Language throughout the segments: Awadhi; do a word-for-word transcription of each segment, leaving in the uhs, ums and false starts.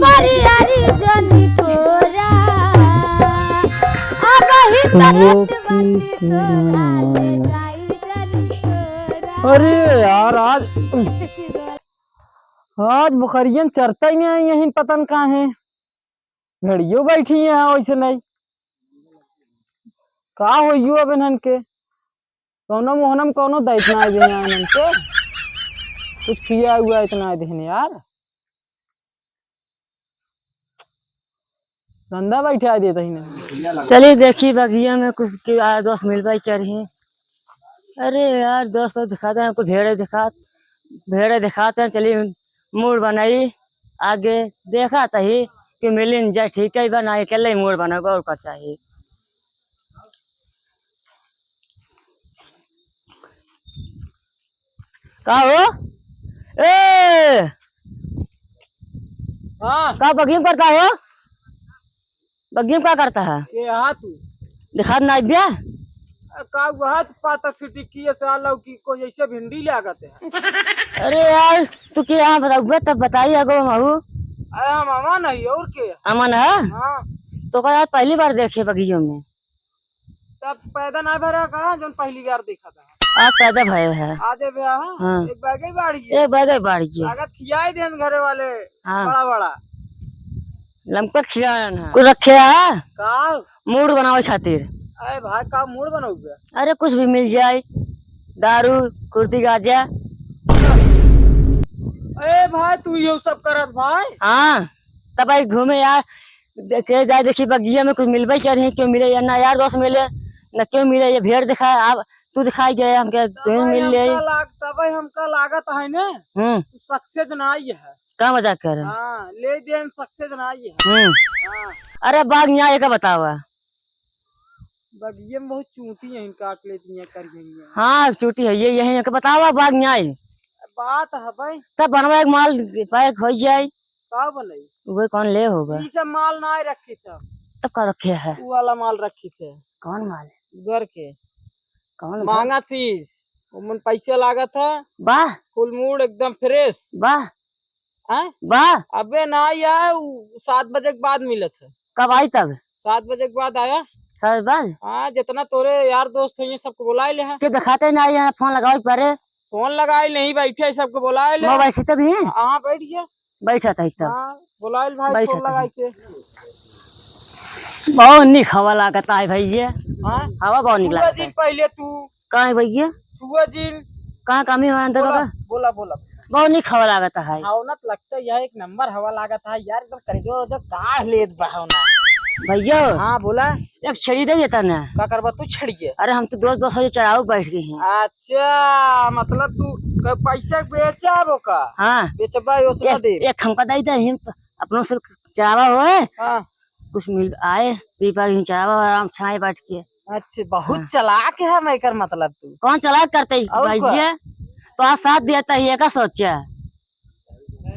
अरे, अरे, जनी तोरा, अब ही तरत बाटी तोरा, ले जाई जनी तोरा। अरे यार, आज, आज बुखरियन चरता ही नहीं, यहीं पता न कहाँ है। भेड़ियो बैठी है वैसे नहीं। का होइयो अब इन्हन के? कौनो मोहनम कौनो दैत ना दे इन्हन के। कुछ किया हुआ इतना देहन यार। धंधा बैठा देता ही नहीं। चलिए देखी बगिया में कुछ के यार दोस्त मिलबा ही करिहे। अरे यार दोस्त लोग दिखाते हैं, कुछ भेड़े दिखात, भेड़े दिखाते हैं। चलिए मूड बनाई, आगे देखा तही कि मिलिन जाए, ठीक है बा, ना अकेले ही मूड बनाओ, और का चाहिए। का हो? ए! हाँ। का बगिया में करता हो? बगिया में का करता है? के हा तू? दिखात ना बिया? अ, का हुआ है? पाता सिटी की ऐसे आलू की कोई ऐसे भिंडी ले आ गते हैं। अरे यार, तू के यहाँ बताऊबे तब बताई अगो महू। अरे हम अमन है और के? अमन है? हाँ। तो का यार पहली बार देखे बगियों में। तब पैदा ना भरा का, जौन पहली बार देखा था। आज पैदा भय है। आजे भया है? हाँ। एक बैगे बाढ़ गई। एक बैगे बाढ़ गई। लागत खियाई देन घरे वाले। हाँ। बड़ा बड़ा। लमका खियान है। कुछ रखे है? का? मूड बनावे खातिर। अरे भाई, का मूड बनाऊबे? अरे कुछ भी मिल जाए, दारू, कुर्ती, गांजा। ए भाई, तू यो सब करत भाई? हाँ, तब आई घूमे यार, देखे जाए, देखी बगिया में कुछ मिलबे करे, क्यों मिले या ना यार दोस्त मिले, ना क्यों मिले, ये भेड़ दिखाए, आप तू दिखाई गए हमके, तू तबे मिल ले। हमका लाग-, तबे हमका लागत है ने, हम्म। तू सक्सेस ना आई है। का मजाक कर रहे हैं? हाँ, ले देन सक्सेस ना आई है। हम्म। हाँ। अरे बाग न्याय का बतावा। बगिया में बहुत चूंटी है, काट लेती हैं, कर गई हैं। हाँ, चूंटी है, ये, यही है कि बतावा बाग न्याय। बात है भाई। तब बनवा एक माल पैक हो जाए। का बनई? वो कौन ले होगा? ई सब माल ना रखी सब। तब का रखे है? वो वाला माल रखी थे। कौन माल? घर के। कौन घर? महंगा चीज। ओमन पैसा लागत है। वाह। फुल मूड एकदम फ्रेश। वाह। हैं? वाह। अबे ना यार, उ सात बजे के बाद मिलत है। कब आई तब? सात बजे के बाद आया। सात बजे बाद? हाँ, जितना तोरे यार दोस्त हैं, ये सबको बुलाए ले हैं। के दिखाते ना आई है, फोन लगावे के परे। फोन लगाए नहीं, बैठे हैं, सबको बुलाए ले। मोबाइल से तभी? हाँ, बैठ गया। बैठा था एकदम। हाँ, बुलाए ले भाई, बैठा फोन था। लगाए के। बहुत निक हवा लागत है भाई ये। हाँ? हवा बहुत निक छुआ लागत जी है। पहले तू। कहाँ है भैया? छुआ जी। कहाँ कमी हो अंदर बोला, बाबा? बोला, बोला। बहुत निक हवा लागत है। हाँ, ना तो लगता है, यह एक नंबर हवा लागत है यार, एकदम करेजो जो काढ़ लेत बा हो ना। भैया। हाँ, बोला। एक छड़ी दे देता ना। का करबा तू छड़िए? अरे हम तो दोस्त, दोस्त हो चढ़ाओ बैठ गए हैं। अच्छा, मतलब तू क-, पैसा बेचा वो का? हाँ। बेचबा यो सुना एक, दे। एक हमका दे दे, हम अपनों से चढ़ावा होए। हाँ। कुछ मिल आए, पीपा की चढ़ावा आराम छाए बैठ के। अच्छा, बहुत हाँ। चालाक है मैं एकर मतलब तू। कौन चालाक करते ही और भाई का? ये? तो आज साथ देता ही है का सोचा?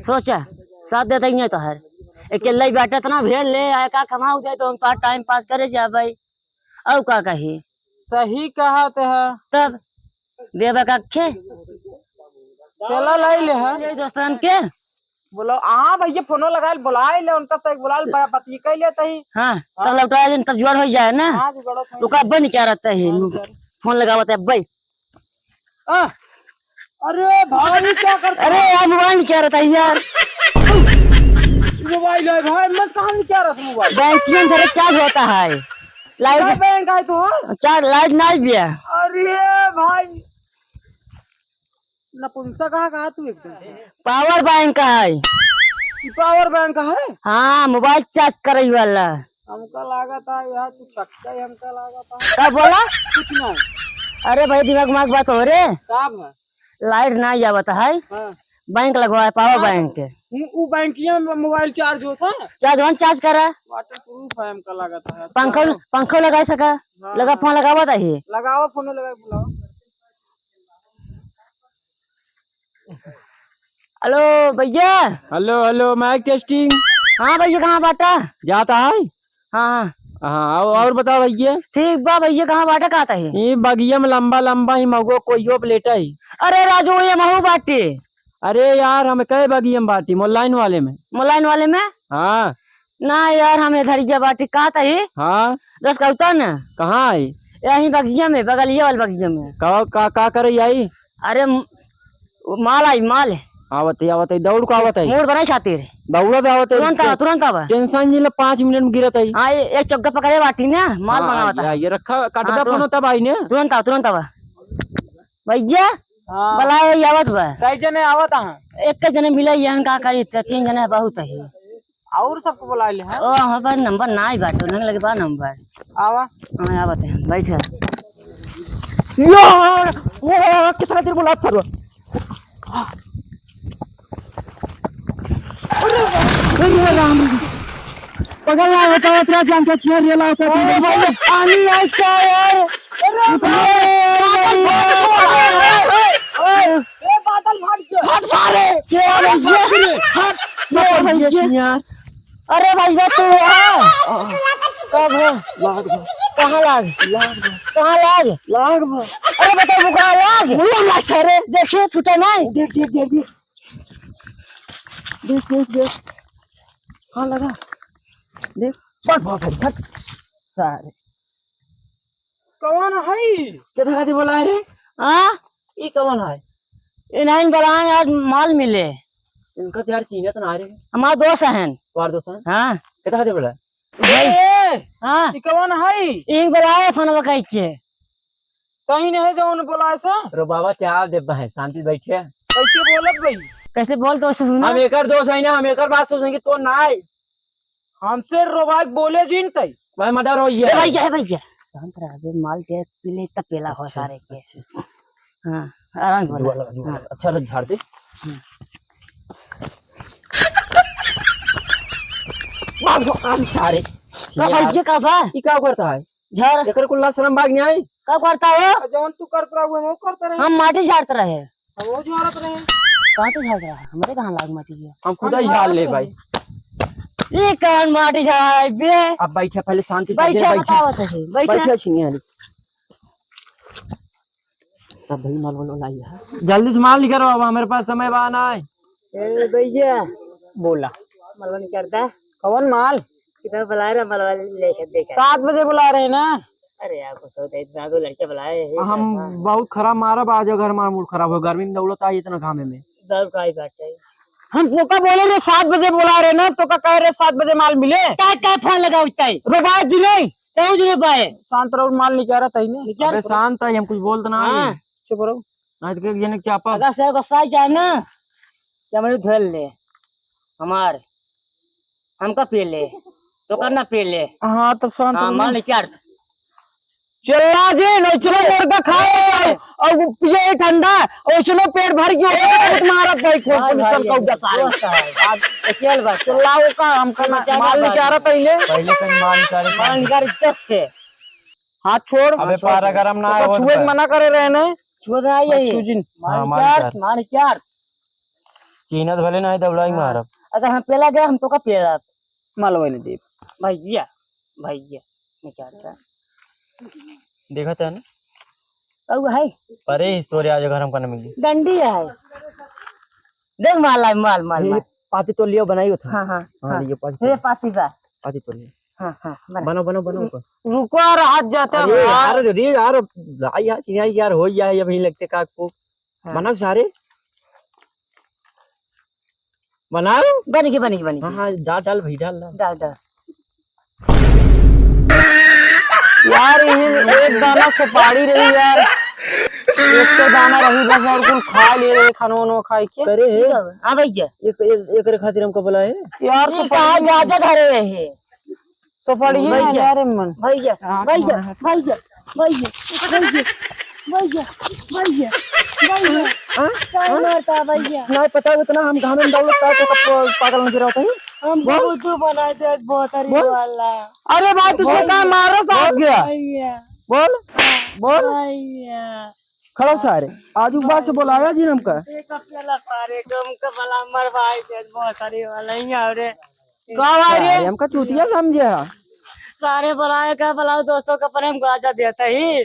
सोचा, साथ देता ही है तो हर। अकेले ही बैठे इतना भेड़ ले आए, का कमाऊ जाए तो हम पास टाइम पास करे जा भाई। और का कही? सही कहा ते है। तब देवे का खे? चला लाई ले है। ये दोस्तन के? बोलो, हाँ भैया, फोनो लगाए, बुलाए ले, उनका तो एक बुलाए, ब-, बतिया कह लेते ही। हाँ, हाँ। तब लौटा दिन तब जुगाड़ हो जाए ना। हाँ, जुगाड़ हो तो का बन क्या रहता है? हाँ, यार। फोन लगावत है भाई। आ, अरे भाई, क्या करता अरे है? यार, मोबाइल क्या रहता है यार? मोबाइल है भाई, मैं कहाँ से क्या रख मोबाइल? बैंक में मेरे चार्ज होता है। लाइट क्या बैंक है तो? चार्ज, लाइट नहीं भी है। अरे भाई, नपुंसक कहाँ, कहाँ तू एकदम? पावर बैंक है। ई पावर बैंक है? हाँ, मोबाइल चार्ज करे वाला। हमका लागत है यार, तू छक्का ही हमका लागत है। का बोला? कुछ नहीं। अरे भाई, दिमाग माग बात हो रे। का बा? लाइट ना आवत है। हाँ। बैंक लगवा है, पावर हाँ, बैंक के। उ, उ बैंकिया में मोबाइल चार्ज होता है? चार्ज वन चार्ज करा। वाटर प्रूफ है हमका लागत है। पंखो, पंखो लगा सका। हाँ, लगा हाँ। फोन लगावा ताही। लगावा, फोन लगा, बुलावा। हेलो भैया। Hello, hello, mike testing. हाँ भैया, कहाँ बाटा? जाता है? हाँ, हाँ। हाँ, और, और बताओ भैया। ठीक बा भैया, कहाँ बाटा, कहाँ है? ये बगिया में लंबा लंबा ही महुआ कोइयो पे लेटा है। अरे राजू, ये महू बाटे। अरे यार, हम कहे बगिया में बाटी, मोलाइन वाले में। मोलाइन वाले में? हाँ। ना यार, हम इधर ही बाटी, कहाँ तही? हाँ। रस कहता न? कहाँ आई? यहीं बगिया में, बगलिया वाले बगिया में। का, का, का करे आई? अरे म-, माल आई, माल। आवत ही, आवत ही, दौड़ को आवत ही। मूड बनाई खातिर। दौड़ा भी आवत ही। तुरंत आवा, तुरंत आवा। टेंशन नहीं ले, पाँच मिनट में गिरत ही। हाँ, ये, एक चौका पकड़े बाटी ना, माल हाँ, बनावत ही। ये रखा, काट हाँ, दे तुरंत। फोन तब आई ने। तुरंत आवा, तुरंत आवा। भैया, हाँ। बलाए ही आवत बा। कई जने आवत हैं? एक जने मिले ही हैं, का करी, त तीन जने बहुत ही। और सबको बुलाए ले हैं? ओ, हमारे पास नंबर ना ही बाटे, उन्हें लगे बा नंबर। आवा। हाँ, आवत हैं, बैठे। यार, ओ, कितना देर बुलात था? अरे, अरे राम। पकड़ ला, होता है, तेरा जान का छेड़ रेला होता है। अरे भाई, पानी है क्या यार? अरे भाई, ए, बादल फट गया। हट सारे। क्या हो गया? हट। क्या हो गया यार? अरे भाई, ये तो है। कब है? लाग बा। कहाँ लाग? लाग बा। कहाँ लाग? लाग बा। अरे बताओ, वो कहाँ लाग? मुँह लाग सारे। देखिए, छूटे नहीं। देख, देख, देख, देख। देख, देख, देख। हाँ, लगा। देख, बस, बस, बस, हट। सारे। कौन है? कितना खातिर बोला है रे? हाँ? ई कौन है? इन्हें बोलाए, आज माल मिले। इनका तो यार चीन्हत ना रे। हमार दोस्त हैं। तोहार दोस्त हैं? हाँ। कितना खातिर बोला? भाई। ए, हाँ। ई कौन है? ई बोलाए फोन लगाई के। कहीं नहीं जौन बोला ऐसा। रो बाबा, क्या दे बा है, शांति बैठे। कैसे बोलत भाई? कैसे बोल तो सुना। हम एकर दोस्त है ना, हम एकर बात सोचें कि तो ना है। हमसे रोबाई बोले जिन तई। भाई मर्डर हो ए गया। भाई, ए भाई, शांत रह, अबे माल के पीले तब पेला हो सारे के। हाँ, आराम से बोला। जुआ लगा, जुआ हाँ। लगा। अच्छा लग झाड़ दे। हम्म। भाग, भाग, सारे। का यार। भाई, ये का बा? ई का करता है? झाड़। एकर कुल लाज शरम बाग नहीं आई? का करता हो? आ, जौन तू करत रहा, वो करत रहे। हम माटी झाड़त रहे। हम वो झाड़त रहे। कहाँ तू झाड़ रहा? हमरे कहाँ लाग माटी है? हम खुदा हम ही झाड़ झाड़त ले रहे। भाई। ये कौन माटी झाड़ बे? अब बैठे, पहले शांति से बैठे, बैठे। बताओ तो सही, बैठे। बैठे छिनिया वाली। तब भाई माल वाल लाई है। जल्दी से माल निकालो, अब हमारे पास समय बा ना है। ए भैया। बोला। मालवा निकालता? कौन माल? किधर बुला रहे मालवा लेके देखा? सात बजे बुला रहे हैं ना। अरे यार, कुछ होता है, इतना दो लड़के बुलाए हैं, हम इतना। बहुत खराब मारा बा, आज घर मार मूड खराब हो, गर्मी में दौड़त आई इतना घामे में। दौड़ का ही बात है। हम तोका बोले रहे सात बजे बुला रहे ना, तोका कह रहे सात बजे माल मिले। काय, काय फोन लगाओ इतना? रोबाए जी नहीं। कहूँ जो पाए। शांत रहो, माल निकारा तही ने। निकाल। अबे शांत है, हम कुछ बोलत ना हाँ। है। चुप रहो। नहीं तो के जने क्या पा। अगर से गुस्सा जाए ना, कि हमारे धोल ले, हमार, हमका पी ले, तो करना पी ले। हाँ, तो शांत हाँ, रहो। माल निकाल। चिल्ला दे, नहीं चलो ए, मुर्गा खाए, ए। और वो पिए ठंडा, और सुनो पेट भर के, ए। मारत भाई, खोल हाँ, पुलिस भाई, सब कौजा सारे। दोस्त है। आज अकेल बात। चिल्लाओ का, हमका ना, माल निकारा तही ने। पहले से माल निकारे माल निकारे इज्जत से। हाथ छोड़। अबे पारा गरम ना तो होत छुए के बा। मना करे रहे ने। छुए ना आई हाँ, है। छू जिन। हाँ, मार मार चार, चार। मार चार। चीनत भले ना है, दौड़ाई हाँ। मारब। अगर हम पेला गया, हम तोका पेला। मालवा ने देब। भैया, भैया, निकाल चार। देखत है ना? अब है। अरे, तोरे आज घर हमका न मिली। डंडी है। देख माल है, माल, माल, ये माल। पाती तो लियो बनाई होता। हाँ, हाँ, हाँ, हाँ। ये पाती ये तो। पाती बा। पाती तो लियो। हाँ, हाँ, बना। बनाओ, बनाओ, बनाओ। रुको यार, हाथ जाते हैं अरे यार। यार, अरे यार, लाई यार, चिन्हाई यार, हो यार, ये वहीं लगते का को। हाँ। बनाओ सारे। बनाओ। बन गई, बन गई, बन गई। हाँ, हाँ, डाल, डाल भाई, डाल, डाल। डाल, डाल। यार, ये एक दाना सुपारी रही यार, एक तो दाना रही बस, और कुल खा ले रहे, खानो वानो खाए के। करे है। हाँ भैया। एक, एक, एकरे खातिर हमको बुलाए है। यार, ये सुपारी कहाँ गाजर धरे है? सुपारी है भैया, यार, मन। भैया, हाँ, भैया, हाँ। भैया, भैया, भैया, भैया, भैया, भैया। हाँ? कौन हाँ? मारता भैया? नहीं पता, इतना हम घामे में दौड़त का तो कब पागल नजर आता है। हम बोल। बुद्धू बना दे बोतरी बोल। वाला। अरे भाई, तुझे बोल। कहाँ मारो साहब गया? भैया। बोल, बोल। भैया। खड़ो सारे, आज एक बार से बुलाया जी हमका। एक अकेला सारे को हमका भला मरवाई दे बोतरी वाला ही और का भाई रे? अरे, हमका चूतिया समझे हा? सारे बुलाए का बुलाओ, दोस्तों का प्रेम गाजा देता ही।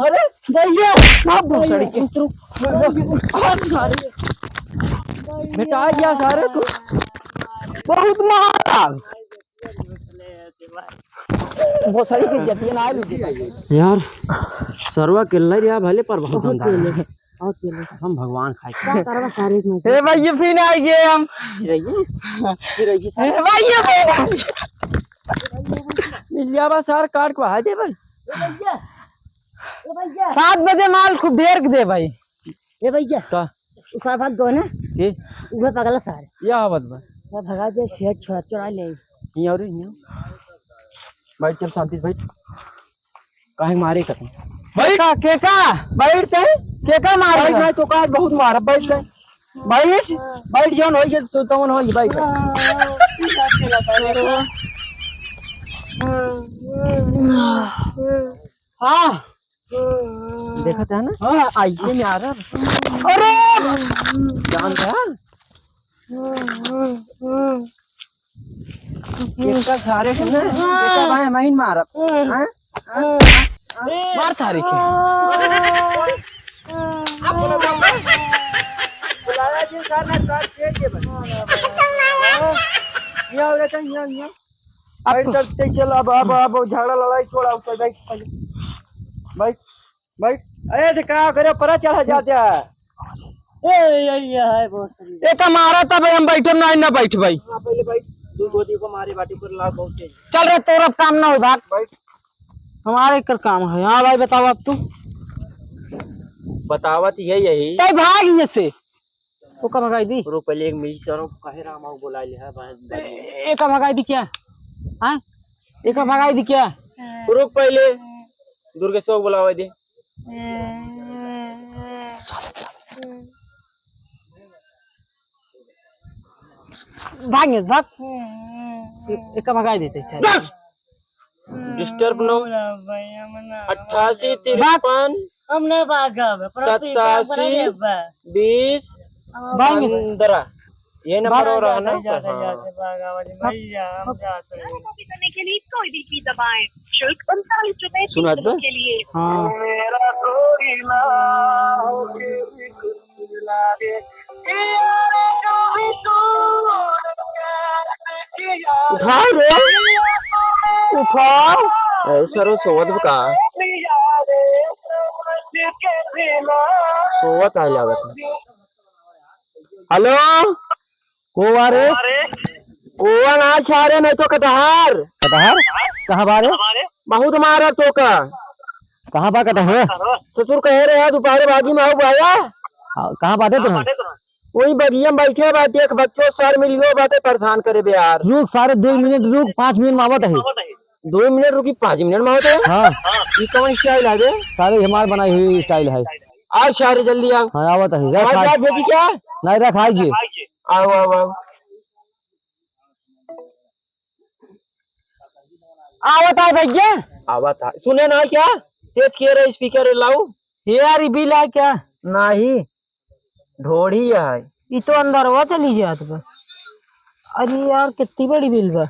अरे भैया, सब भोसड़ी के। मिटा गया सारे तू। बहुत मारा। भोसड़ी के जतिया ना लूटे। यार, सरवा के लड़ या भले पर बहुत अंधार है। हम भगवान खाए। का करबा सारे में? ए भाई, ये फिर आ गए हम। ये रहिए। ये रहिए। ए भाई, ये फिर आ गए। मिल जाबा सार काट को आ दे भाई। ए भैया। ए भैया। सात बजे माल खूब बेर के दे भाई। ए भैया। का? उ सार भाग गए ना? के? उहे पगला सार। या आवत बा। वो भगा दे, खेत छोड़ा, चुरा ले। हियाँ रे, हियाँ। बैठ, चल शांति से बैठ। काहे मारे का तू? बैठ। का, के का? बैठ से। के का मारे बैठ का? भाई, तो का बहुत मारा, बैठ से। बैठ, बैठ, जौन होई, तो तौन होई, बैठ। हाँ। देखत है ना? हाँ, आइए में आ रहा। अरे! जान था? एकर सारे के ना, एकर भाई हम ही मारब। हाँ? हाँ? मार थारी के। बुलाया जी, सर, ना, सर, दे दे बस। हाँ? यहाँ हो जाता है, यहाँ, यहाँ। अब बैठ, चल, चल, चल, अब, अब, अब झगड़ा लड़ाई छोड़ा, ऊपर बैठ पहले। बैठ, बैठ। अरे, तो का करे, ऊपर चढ़ा जाते हैं। ए, ये, ये है, बहुत सही। एका मारा तब हम बैठब, नहीं ना बैठ भाई। हाँ, पहले बैठ। दू गोदी को मारे बाटी पर लाग बहुत तेज। चल रे, तोर अब काम ना हो, भाग। बैठ। हमारे कर काम है। हाँ भाई, बताओ अब तू। बतावत ये यही। तै भाग ये से। ओका भगाई दी। रुक, पहले एक मिनट करो, काहे राम आओ बुला ले है, भाई, भाई। ए-, एका भगाई दी क्या? हाँ? एका भगाई दी क्या? रुक, पहले दुर्गेशो को बुलावे दे। भाग, भाग। ए-, एका भगाई देते हैं। बस। Disturb no. अट्ठासी तिरपन हम ना भागब, प्रति सत्तासी, बीस, भाग। पंद्रह। ये नंबर भाग, और रहा ना? जाते, हाँ। जाते, भाग, आवाज, भैया, हम जाते हैं। करने के लिए कोई भी की दबाएं। शुल्क उनतालीस रुपए सुना तीस दो। के लिए। हाँ। उठाओ रे, उठाओ। ए, सरो सोवत बा का? सोवत आ लागत। हेलो, को बा रे? को बा ना, सारे में तो कटहर। कटहर? कहाँ बा रे? बहुत मारा तो का। कहाँ बा कटहर? ससुर कहे रहे, दोपहर बाजी में आओ आया। हाँ, कहाँ बाटे तुम? वही बगिया में बैठे बाटे, एक बच्चो सर मिलियो बाटे, परेशान करे बे यार। रुक सारे, दो मिनट रुक, पाँच मिनट में आवत है। दो मिनट रुकी, पाँच मिनट में आवत है? हाँ। ये कौन style है बे? सारे हमारे बनाई हुई style है। आ सारे जल्दी आओ। हाँ, आवत है। हमारे साथ भेजी क्या? नहीं, रख आइए। आओ, आओ, आओ। आवत है भैया। आवत है। सुने ना क्या? तेज किए रहे speaker लाओ। ये यार, ये बिल है क्या? नहीं। ढोढ़ी है। ई तो अंदरवा चली जात बा। अरे यार, कितनी बड़ी बिल बा।